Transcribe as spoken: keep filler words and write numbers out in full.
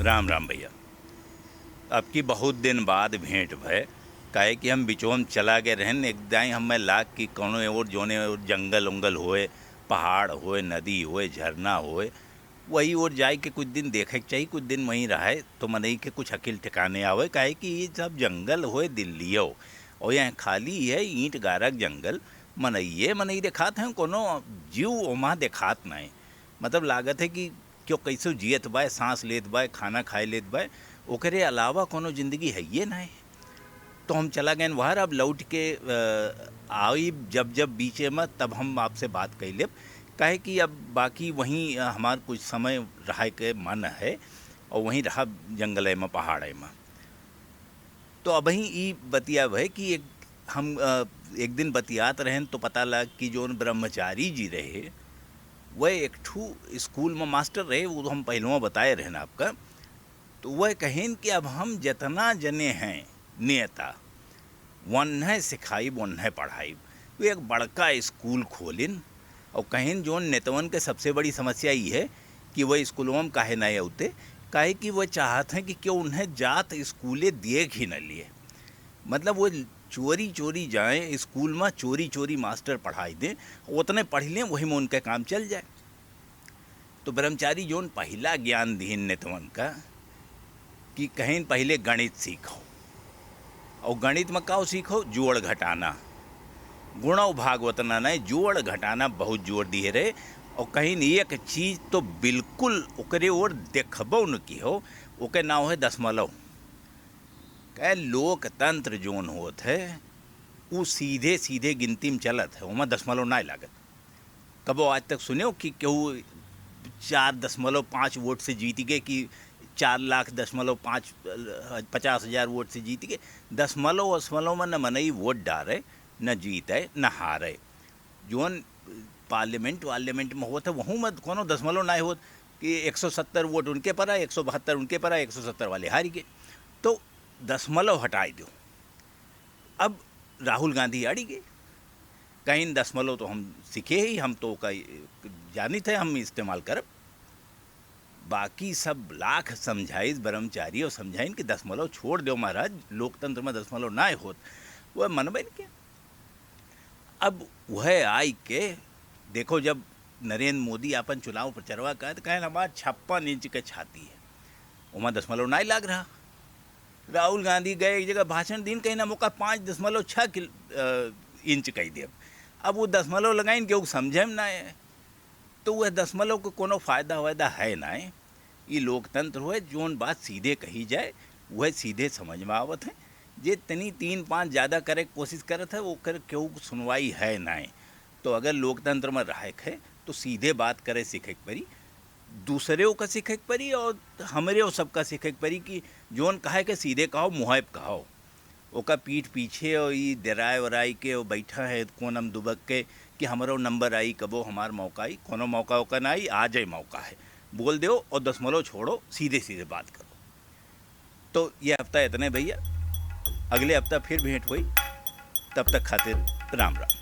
राम राम भइया। अब की बहुत दिन बाद भेंट भय, काहे कि हम बिचवा में चला गए रहन, एक दाई हमें लाग कि कौनो ओर, जौने ओर जंगल उंगल होए, पहाड़ होए, नदी होए, झरना होए, वही ओर जाए के कुछ दिन देखे के चाही, कुछ दिन वहीं रहे तो मनई के कुछ अकिल ठिकाने आवे, काहे कि ये सब जंगल होए दिल्लियो, और यहाँ खाली है ईंट गारा के जंगल, मनइये मनई देखात हैं, कोनो जीव ओमा देखात नहीं। मतलब लागत है कि क्यों कैसे जियत बाय, सांस लेत बाय, खाना खाए लेत बाय, ओकरे अलावा कोनो जिंदगी हइये नाय। तो हम चला गए वहर, अब लौट के, अ, आई जब जब बीचे में, तब हम आपसे बात कइ लेब, काहे कि अब बाकी वहीं, अ, हमार कुछ समय रहे के मन है और वहीं रहब जंगले में, पहाड़े में। तो अबहीं ई बतिया भय कि एक, हम, अ, एक दिन बतियात रहन तो पता लग कि जौन ब्रह्मचारी जी रहे, वह एक ठू स्कूल में मास्टर रहे, वो तो हम पहलवा बताए रहन आपका। तो वह कहेन कि अब हम जितना जने हैं नेता, वन्हे सिखाइब, वन्हे पढ़ाइब। वो एक बड़का स्कूल खोलिन और कहेन जौन नेतवन के सबसे बड़ी समस्या ई है कि वह स्कूलों में काहे नहीं आउते, काहे कि वह चाहत हैं कि क्यों उन्हें जात स्कूले दिए ही न लिए। मतलब वो चोरी चोरी जाएं स्कूल में, चोरी चोरी मास्टर पढ़ाई दें, उतने पढ़ लें, वही में उनका काम चल जाए। तो ब्रह्मचारी जौन पहिला ज्ञान दिहिन नेतवन का कि कहिन पहिले गणित सीखो, और गणित में काव सीखो? जोड़ घटाना। गुणव भाग ओतना नहीं, जोड़ घटाना बहुत जोर दिहे रहे। और कहिन एक चीज तो बिल्कुल ओकरे ओर देखबो न किहो, ओके नाव है दशमलव। कहे लोकतंत्र जौन होत है, उ सीधे सीधे गिनती में चलत है, ओमा दशमलव नाय लागत। कबो आज तक सुने हो कि केहू चार दशमलव पाँच वोट से जीत गए कि चार लाख दशमलव पाँच, पचास हजार वोट से जीत गए? दशमलव, दशमलव में न मनई वोट डारे, न जीते, न हारे। जौन पार्लियामेंट, पार्लियामेंट में होत है, वहू में कोनो दशमलव नाय होत कि एक सौ सत्तर वोट उनके परा, एक सौ बहत्तर उनके परा, एक सौ सत्तर वाले हार गए। तो दशमलव हटाए दो। अब राहुल गांधी अड़ी गए, कहिन दशमलव तो हम सीखे ही, हम तो ओका जानित है, हम इस्तेमाल करब। बाकी सब लाख समझाइस ब्रह्मचारी और समझाइन कि दशमलव छोड़ दो महाराज, लोकतंत्र में दशमलव नाय होत, वह मनबे न के। अब वह आई के देखो, जब नरेंद्र मोदी आपन चुनाव प्रचरवा का, तो कहेन हमार छप्पन इंच के छाती है, ओमा दशमलव नाय लाग रहा। राहुल गांधी गए एक जगह भाषण दीन, कहिन हम ओका पाँच दशमलव छः किल-, अ, इंच कह देब। अब वो दशमलव लगाइन के, वो समझे में ना है, तो वह दशमलव को कोनो फायदा वायदा है ना है। ई लोकतंत्र होए, जौन बात सीधे कही जाए, वह सीधे समझ में आवत है। जे तनी तीन पाँच ज्यादा करे के कोशिश करत है, ओकर केहू के सुनवाई है नाय। तो अगर लोकतंत्र में रहे के है, तो सीधे बात करे सीखे के पड़ी, दूसरे का सीखे के पड़ी और हमरे और सबका सीखे के पड़ी कि जौन कहे के सीधे कहो, मुँहे पे कहो। ओका पीठ पीछे और ई डेराए वराई के और बैठा है कोनम दुबक के कि हमरो नंबर आई, कबो हमार मौका आई, कोनो मौका ओका ना आई, आज ही मौका है। बोल दो और दशमलव छोड़ो, सीधे सीधे बात करो। तो ये हफ्ता इतने भैया, अगले हफ्ता फिर भेंट होई, तब तक खातिर राम राम।